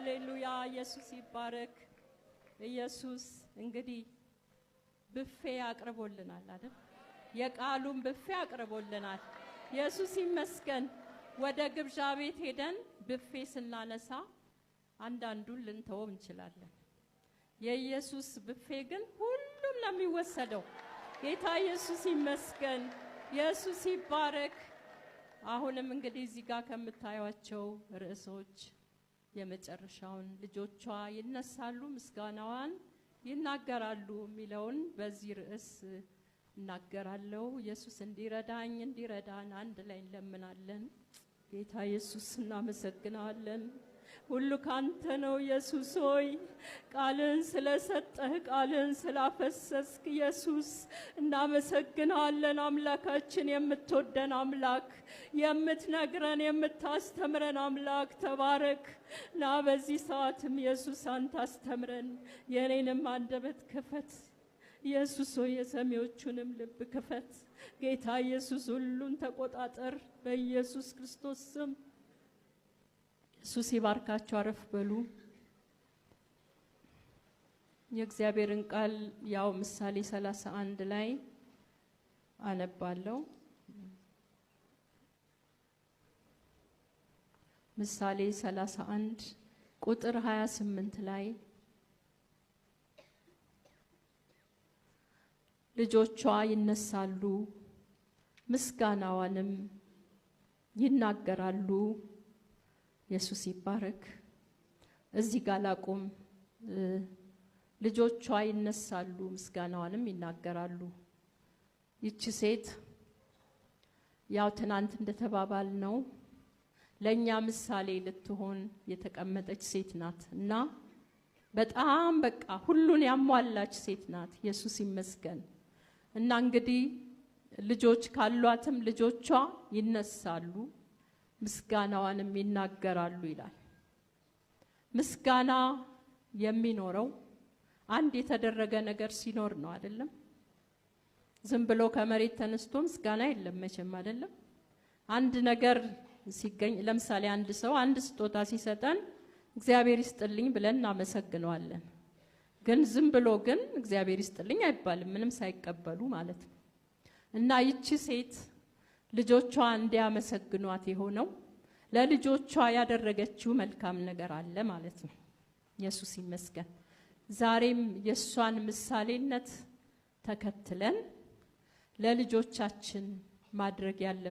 ሃሌሉያ! ኢየሱስ ይባረክ። ኢየሱስ እንግዲህ ብፌ አቅርቦልናል አይደል? የቃሉን ብፌ አቅርቦልናል። ኢየሱስ ይመስገን። ወደ ግብዣ ቤት ሄደን ብፌ ስናነሳ አንዳንዱን ልንተወው እንችላለን። የኢየሱስ ብፌ ግን ሁሉም ነው የሚወሰደው። ጌታ ኢየሱስ ይመስገን። ኢየሱስ ይባረክ። አሁንም እንግዲህ እዚህ ጋር ከምታዩቸው ርዕሶች የመጨረሻውን ልጆቿ ይነሳሉ ምስጋናዋን ይናገራሉ የሚለውን በዚህ ርዕስ እናገራለሁ። ኢየሱስ እንዲረዳኝ እንዲረዳን አንድ ላይ እንለምናለን። ጌታ ኢየሱስ እናመሰግናለን። ሁሉ ካንተ ነው ኢየሱስ ሆይ፣ ቃልን ስለሰጠህ ቃልን ስላፈሰስክ ኢየሱስ እናመሰግናለን። አምላካችን የምትወደን አምላክ፣ የምትነግረን የምታስተምረን አምላክ ተባረክ። ና በዚህ ሰዓትም ኢየሱስ አንተ አስተምረን፣ የኔንም አንደበት ክፈት ኢየሱስ ሆይ፣ የሰሚዎቹንም ልብ ክፈት። ጌታ ኢየሱስ ሁሉን ተቆጣጠር፣ በኢየሱስ ክርስቶስ ስም። ኢየሱስ ይባርካችሁ። አረፍ በሉ። የእግዚአብሔርን ቃል ያው ምሳሌ 31 ላይ አነባለሁ። ምሳሌ 31 ቁጥር 28 ላይ ልጆቿ ይነሳሉ ምስጋናዋንም ይናገራሉ። ኢየሱስ ይባረክ። እዚህ ጋር ላቁም። ልጆቿ ይነሳሉ ምስጋናዋንም ይናገራሉ። ይቺ ሴት ያው ትናንት እንደተባባል ነው ለኛ ምሳሌ ልትሆን የተቀመጠች ሴት ናት እና በጣም በቃ ሁሉን ያሟላች ሴት ናት። ኢየሱስ ይመስገን። እና እንግዲህ ልጆች ካሏትም ልጆቿ ይነሳሉ ምስጋናዋንም ይናገራሉ ይላል። ምስጋና የሚኖረው አንድ የተደረገ ነገር ሲኖር ነው አይደለም? ዝም ብሎ ከመሬት ተነስቶ ምስጋና የለም መቼም አይደለም። አንድ ነገር ሲገኝ፣ ለምሳሌ አንድ ሰው አንድ ስጦታ ሲሰጠን እግዚአብሔር ይስጥልኝ ብለን እናመሰግነዋለን። ግን ዝም ብሎ ግን እግዚአብሔር ይስጥልኝ አይባልም፣ ምንም ሳይቀበሉ ማለት ነው። እና ይቺ ሴት ልጆቿ እንዲያመሰግኗት የሆነው ለልጆቿ ያደረገችው መልካም ነገር አለ ማለት ነው። ኢየሱስ ይመስገን። ዛሬም የሷን ምሳሌነት ተከትለን ለልጆቻችን ማድረግ ያለ